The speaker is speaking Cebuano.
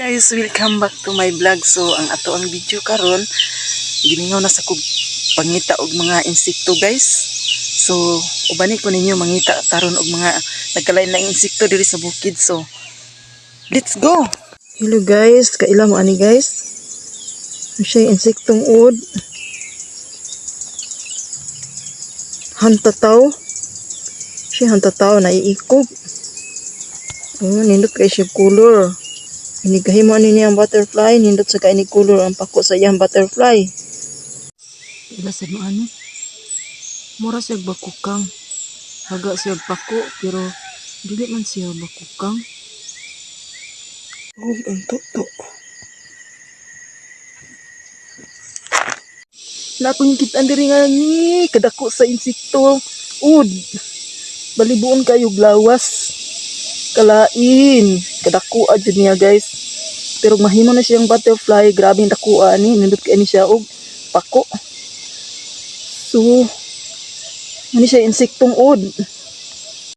Guys, welcome back to my vlog. So, ang ato ang video karon, gimingaw na sa kog pangita og mga insekto, guys. So, ubani ko ninyo mangita karon og mga nagkalain-laing insekto diri sa bukid. So, let's go. Hello guys, kaila mo ani, guys? Ano siya, insektong uod? Hantataw. Siya hantataw na iikog. Oh, nindot kay siya color. Inigahimo ani niya ang butterfly, nindot sa kay ni color ang pako sa iyang butterfly. Ila sad mo ani. Mura siya bakukang. Haga siya pako pero dili man siya bakukang. Oh, ang tuto. Na akong kitaan diri nga ni kadako sa insekto. Ud. Balibuon kayo lawas. Kalain. Kadako jud niya, guys. Pero mahimo na siyang butterfly, grabe ang dakuha ni, nindot kay ni siya og pako. So, ano siya, insektong ud.